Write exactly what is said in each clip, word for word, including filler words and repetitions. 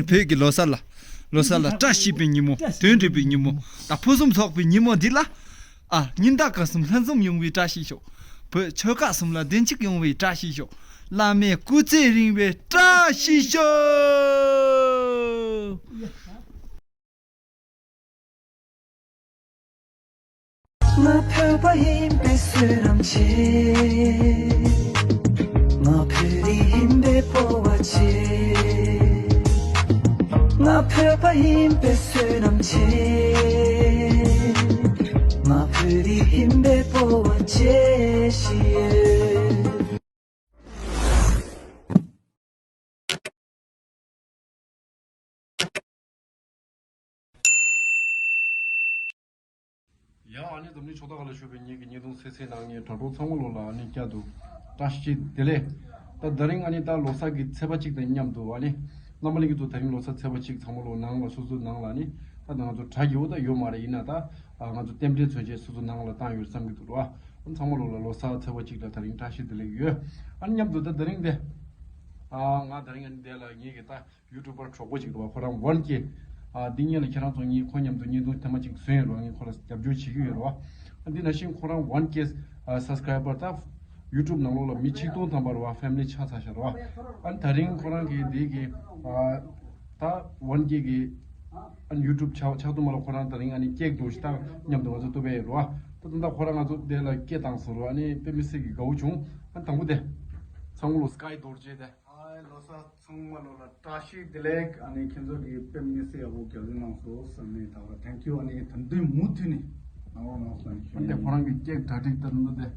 བོད་ཀྱི་ལོ་གསར་ལ། ལོ་གསར་ལ་བཀྲ་ཤིས་པའི་ཉིན་མོ། དོན་འགྲུབ་པའི་ཉིན་མོ། ད་ཕུན་སུམ་ཚོགས་པའི་ཉིན་མོ་འདི་ལ། ཨ། ཉིན་ཟླ་སྐར་གསུམ་ལྷན་འཛོམས་ཡོང་བའི་བཀྲ་ཤིས་ཤོག་བོད་ཆོལ་ཁ་གསུམ་ལ་བདེ་སྐྱིད་ཡོང་བའི་བཀྲ་ཤིས་ཤོག་བླ་མའི་སྐུ་ཚེ་རིང་བའི་བཀྲ་ཤིས་ཤོག་ང་བོད་པ་ཡིན་པའི་བསོད་ནམས་ཆེ། ང་བོད་རིགས་ཡིན་པའི་སྤོབས་པ་ཆེ། ང་བོད་པ་ཡིན་པའི་བསོད་ནམས་ཆེ། ང་བོད་རིགས་ཡིན་པའི་སྤོབས་པ་ཆེ་ཞེས། ཡང་ཨ་ནི་འཛམ་གླིང་ཕྱོགས་མཐའ་ཁག་ལ་བཞུགས་པའི་ངེད་ཀྱི་བརྙན་ཐུང་གསན་གཟིགས་གནང་མཁན་དྲ་གྲོགས་ཚང་མ་ལོ་ལ་ཨ་ནི་བསྐྱར་དུ་བཀྲ་ཤིས་བདེ་ལེགས། ད་ད་རིང་ཨ་ནི་ད་ལོ་གསར་གྱི་ཚེས་པ་གཅིག་དང་མཉམ་དུ་ཨ་ནི་རྣམ་པ་ལྷན་རྒྱས་ཚོ་ད་རིང་ལོ་གསར་ཚེས་པ་གཅིག་ཚང་མ་ལོ་ནང་ལ་སོ་སོའི་ནང་ལ་ཨ་ནི་ད་ང་ཚོ་དྲ་རྒྱའི་འོག་ད་ཡོད་མ་རེད། ཡིན་ན་ད་ང་ཚོ་རྟེན་འབྲེལ་མཚོན་བྱེད་སོ་སོའི་ནང་ལ་བཏང་ཡོད་བསམ་གྱི་འདུག་ར། ཚང་མ་ལོ་ལ་ལོ་གསར་ཚེས་པ་གཅིག་ལ་ད་རིང་བཀྲ་ཤིས་བདེ་ལེགས་ཡོད། ཨ་ནི་མཉམ་དུ་ད་ད་རིང་དེ་ཨ་ང་ད་རིང་ཨ་ནི་དེ་ལ་ངེད་ཀྱི་ད་ཡུ་ཊུབ་པར་གྲོགས་པོ་ཅིག་རེད་བ། ཁོ་རང་ཝན་ཀེ། ཨ། འདི་སྔོན་ལ་ཁྱེད་རང་ཚོ་ངས་ཁོ་མཉམ་དུ་བརྙན་ཐུང་ཐེངས་མ་གཅིག་བཟོས་ཡོད་རེད་བ། ངས་ཁོ་ལ་རྒྱབ་སྐྱོར་བྱེད་ཀྱི་ཡོད་རེད་བ། ཨ། འདི་ནང་བཞིན་ཁོ་རང་ཝན་ཀེ། ཨ། སབ་སི་ཀ་རའི་བར་ད་ཡུ་ཊུབ་ནང་ལོགས་ལ་མི་ཆིག་སྟོང་ཐམ་པ་རེད་བ། ཕེ་མི་ལི་ཆགས་ཚར་ཤག་རེད་བ། ཨ། ད་རིང་ཁོ་རང་གིས་འདི་གི། ཨ། ད་ཝན་ཀེ་གི། ཨ། ཡུ་ཊུབ་ཆགས་ཆགས་ཐུབ་མ་ལ་ཁོ་རང་ད་རིང་ཨ་ནི་ཀེག་འདུག་ཤི་ད་མཉམ་དུ་ང་ཚོ་གཏུབ་པ་ཡོད་རེད་བ། ད་ད་ལྟ་ཁོ་རང་ང་ཚོ་དེ་ལ་སྐད་བཏང་སོང་རེད་བ། ཨ་ནི་དཔེ་མི་སྲིད་ཀྱི་དགའ་བོ་བྱུང་། ཨ། དང་པོ་དེ། ཚང་མ་ལོ་སྐའི་རྡོ་རྗེ་དེ། ཨ། ལོ་གསར་ཚང་མ་ལོ་ལ་བཀྲ་ཤིས་བདེ་ལེགས། ཨ་ནི་ཁྱེད་ཚོ་གི་དཔེ་མི་སྲིད་ཡག་པོ་རྒྱག་གི་གནང་སོང་བསམ་ནས་ད་བར་ཐེང་ཀིའུ། ཨ་ནི་ད་དུང་མུ་མཐུད་ནས་གནང་རོགས་གནང་སོང་ཞུ། ཨ་ནི་ཁོ་རང་གི་ཀེག་གྲ་སྒྲིག་ད་ནི་དེ།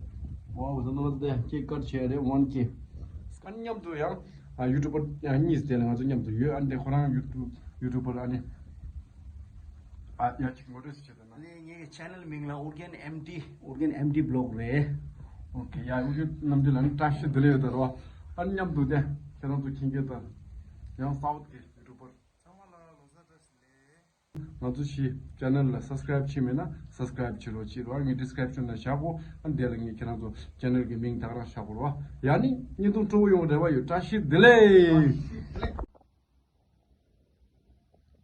ཝའོ། ད་ནི་དེ་ཀེག་ཀཊ་བྱས་རེད། ཝན་ཀེ། ཨ་ནི་མཉམ་དུ་ཡང་ཡུ་ཊུབ་པར་ཡང་གཉིས་དེ་ལ་ང་ཚོ་མཉམ་དུ་ཡོད། ཨ་ནི་དེ་ཁོ་རང་ཡུ་ཊུབ་ཡུ་ཊུབ་པར་ཨ་ནི། ཨ། ཡ་གཅིག་ངོ་སྤྲོད་ཞིག་བྱེད་དང་། ཨ་ནི་ངའི་ཆེ་ནལ་མིང་ལ་ཨོར་གན་ཨེམ་ཊི། ཨོར་གན་ཨེམ་ཊི་བི་ལོག་རེད། ཨོ་ཁེ། ཡ། ཨོར་གན་རྣམ་འགྲེལ་ལ་ནི་བཀྲ་ཤིས་བདེ་ལེགས་ཡོད་ད་རོ། ཨ་ནི་མཉམ་དུ་དེ་ཁྱེད་རང་ཚོ་མཁྱེན་མཁན་དང་ཡང་སའུ་ཐི་གི་ཡུ་ཊུབ་པར། ཚང་མ་ལ་ལོ་གསར་བཀྲ་ཤིས་བདེ་ལེགས། ང་ཚོ་ཞི་ཆེ་ནལ་ལ་སབ་སི་ཀ་རའིབ་བྱས་མེད་ན་སབ་སི་ཀ་རའིབ་བྱེད་རོགས། བྱེད་རོགས། ངའི་ཌི་སི་ཀི་རིབ་ཤན་ལ་བཞག་གོ། ཨ་ནི་དེ་ལ་ངས་ཁྱེད་རང་ཚོ་ཆེ་ནལ་གི་མིང་ད་ག་རང་བཞག་གོ་རོ། ཡ་ནི་བརྙན་ཐུང་སྤྲོ་བོ་ཡོང་རེ་བ་ཡོད། བཀྲ་ཤིས་བདེ་ལེགས།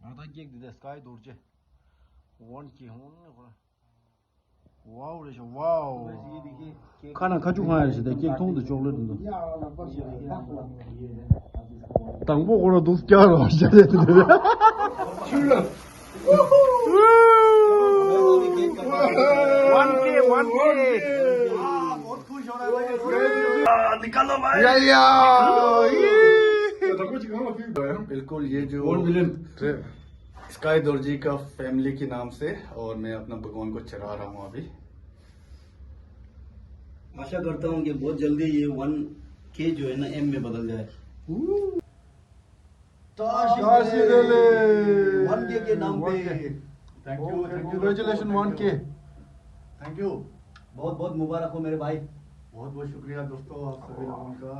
ང་ད་ཀེག་འདི་དེ་སྐའི་རྡོ་རྗེ། ཝན་ཀེ་ཧོན་ནི་ཁོ་ར། ཝའོ་རེད་ཤག་ཝའོ། ཁ་ནང་ཁ་ཆུ་ཁང་ཡ་རེད་ཤག་ད་ཀེག་མཐོང་དུས་ཅོག་ལེ་ཊི་འདུག་དང་པོ་ཁོ་ར་འདུག་སྐྱག་རོ་ཤག་རེད་འདུག वन के, वन के। निकालो भाई। या, या। बिल्कुल, ये जो वन मिलियन। स्काई दर्जी का फैमिली के नाम से, और मैं अपना भगवान को चढ़ा रहा हूँ अभी। आशा करता हूँ कि बहुत जल्दी ये वन के जो है ना, एम में बदल जाए। ताशी ताशी देले। देले। वन के के नाम पे। वन के। Thank you, thank you, दोस्तों, congratulations, thank you। वन के। Thank you। बहुत बहुत मुबारक हो मेरे भाई। बहुत बहुत शुक्रिया दोस्तों, आप सभी लोगों का।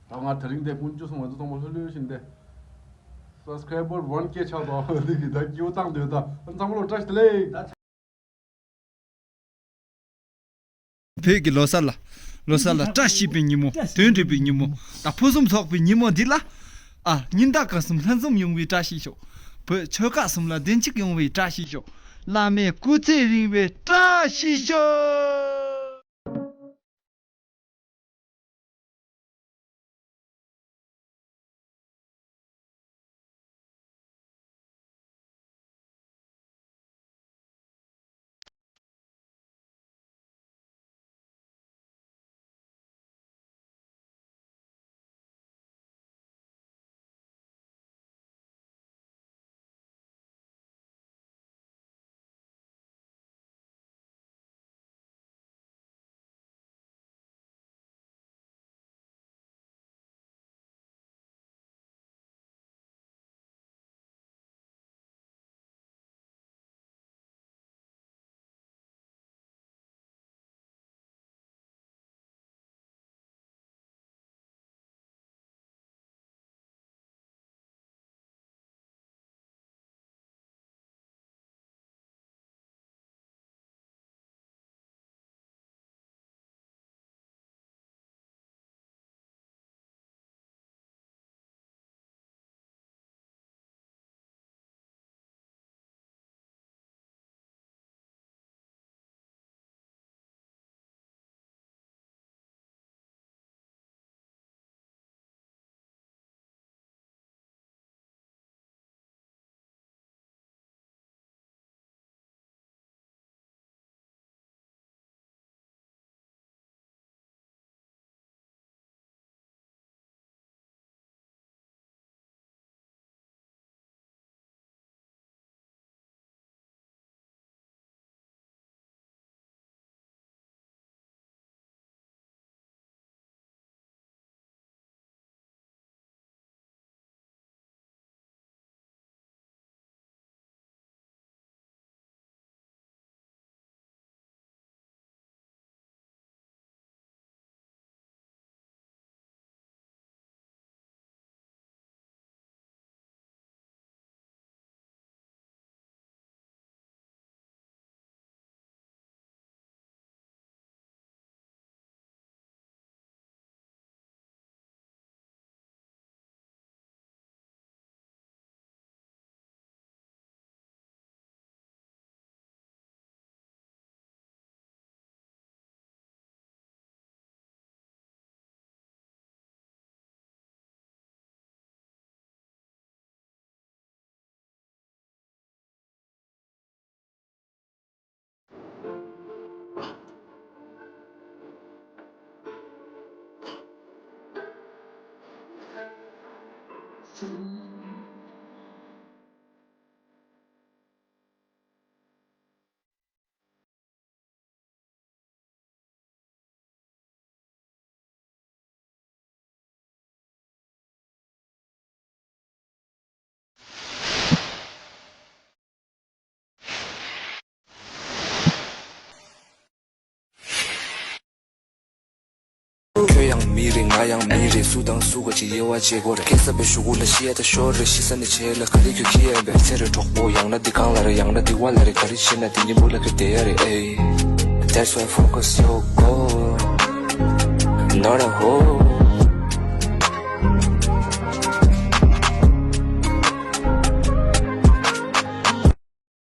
ད་ང་དེ་རིང་དེ་ཀུན་སྤྱོད་སོང་། ང་ཚོ་ཚང་མ་ལྷོད་ལྷོད་བཞིན་དེ་སབ་སི་ཀ་རའི་བར་ཝན་ཀེ་ཆགས་ཏོ། འདི་གི་ད་སྐྱིད་པོ་བཏང་སྡོད་ད། ཚང་མ་ལོ་བཀྲ་ཤིས་བདེ་ལེགས། བོད་ཀྱི་ལོ་གསར་ལ། ལོ་གསར་ལ་བཀྲ་ཤིས་པའི་ཉིན་མོ། དོན་འགྲུབ་པའི་ཉིན་མོ། ད་ཕུན་སུམ་ཚོགས་པའི་ཉིན་མོ་འདི་ལ། ཨ། ཉིན་ཟླ་སྐར་གསུམ་ལྷན་འཛོམས་ཡོང་བའི་བཀྲ་ཤིས་ཤོག་བོད་ཆོལ་ཁ་གསུམ་ལ་བདེ་སྐྱིད་ཡོང་བའི་བཀྲ་ཤིས་ཤོག་བླ་མའི་སྐུ་ཚེ་རིང་བའི་བཀྲ་ཤིས་ཤོག་ཁྱོད་ཡང་མི་རེད། ང་ཡང་མི་རེད། སུ་དང་སུ་ག་ཅིག་དབྱེ་བ་འབྱེད་དགོས་རེད། སྐྱེས་ས་པའི་གཞུག་གུ་ལ་ཤི་ཡ་ད་ཤོར་རེད། ཤི་ས་ནས་བྱས་ལ་ག་རེ་ཁྱོད་ཁྱི་ཡ་བེར་ཚེ་རེད་གྲོགས་པོ། ཡང་ན་འདི་གང་ལ་རེད། ཡང་ན་འདི་བ་ལ་རེད། ག་རེ་བྱེད་ན་འདི་ཉིན་མོ་ལ་ཁྱོད་བསྡད་ཡ་རེད། ཨེ། That's why focus your goal, not a hole.